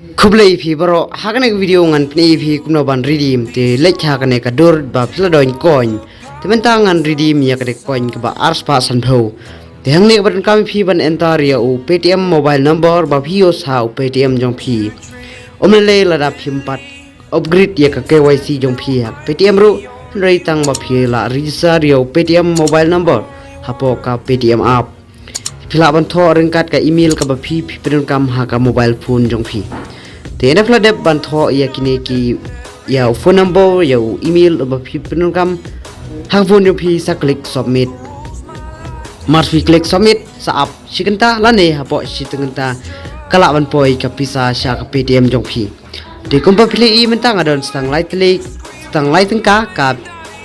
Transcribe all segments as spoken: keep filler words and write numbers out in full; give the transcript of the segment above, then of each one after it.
Khublei phi baroh, ha kane ka video ngan pyni phi kumno ban redeem te leit ha kane ka dur ba phi la don coin. Te mynta ngan redeem ïa kane ka coin kaba arspah sanphew. Te hangne kaba donkam ïa phi ban enter ïa u Paytm mobile number ba phi use ha u Paytm jong phi. Ym lei lada phim pat upgrade ïa ka K Y C jong phi ha Paytm ruh, hynrei tang ba phi la register ïa u Paytm mobile number hapoh ka Paytm app. Phi lah ban thoh ryngkat ka email kaba phi phi pyndonkam ha ka mobile phone jong phi. Te ynda phi la dep ban thoh ïa kine ki, ïa u phone number, ïa u email ba phi pyndonkam ha ka phone jong phi, sa click submit. Mar phi click submit, sa ap shi kynta lane hapoh shi tyngkynta ka lah ban poi ka pisa sha ka Paytm jong phi. Te kumba phi la i mynta nga don stang lai tylli, stang lai tyngka ka,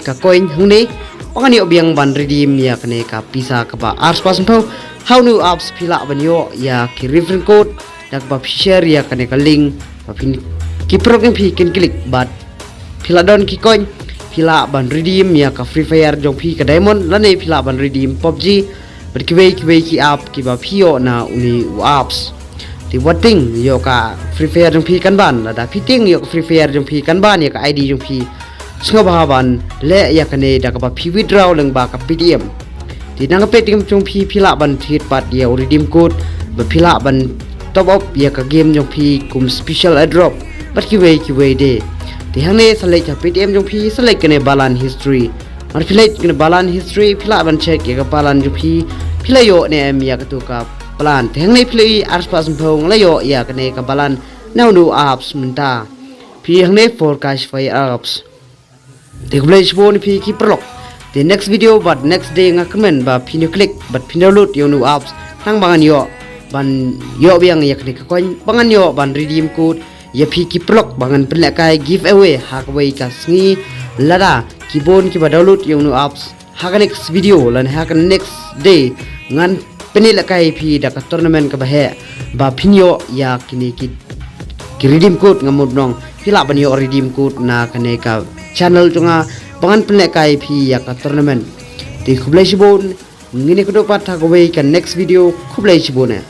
ka coin hangne. Ba ngan ïoh biang ban redeem ïa kane ka pisa kaba arspah sanphew. Ha une u apps phi lah ban ïoh ïa ki referral code da kaba phi share ïa kane ka link ba phin, ki paralok jong phi kin click bad phi la don ki coin, phi lah ban redeem ïa ka Free Fire jong phi ka Diamond, lane phi lah ban redeem PUBG bad kiwei kiwei ki app kiba phi ïoh na une u apps. Te wat tieng ïoh ka Free Fire jong phi kan ban, lada phi tieng ïoh ka Free Fire jong phi kan ban ïa ka I D jong phi, sngewbha ban leh ïa kane da kaba phi withdraw lyngba ka Paytm. Te na ka Paytm jong phi phi lah ban thied pat ïa u redeem code ba phi lah ban top up ïa ka game jong phi kum special airdrop bad kiwei kiwei de. Te hangne sa leit ha Paytm jong phi, sa leit kane balance history. Mar phi leit kane balance history phi lah ban check ïa ka balance jong phi, phi la ïoh ne em ïa katu ka balance. Te hangne phi la i arspah sanphew nga la ïoh ïa kane ka balance na une u apps mynta. Phi hangne for Cash Fire apps. Te khublei shibun ïa phi ki paralok. Te next video bad next day nga kmen ba phin ïoh click bad phin download ïa une u apps tang ba ngan ïoh ban ïoh biang ïa kane ka coin ba ngan ïoh ban redeem code ïa phi ki paralok ba ngan pynlehkai giveaway ha kawei ka sngi. Lada ki bun kiba download ïa une u apps, ha ka next video lane ha ka next day ngan pynlehkai ïa phi da ka tournament kaba heh ba phin ïoh ïa kine ki, ki redeem code. Nga mut nong phi lah ban ïoh redeem code na kane ka channel jong nga ba ngan pynlehkai ïa phi ïa ka tournament. Te khublei shibun, ngin ïakynduh pat ha kawei ka next video. Khublei shibun eh.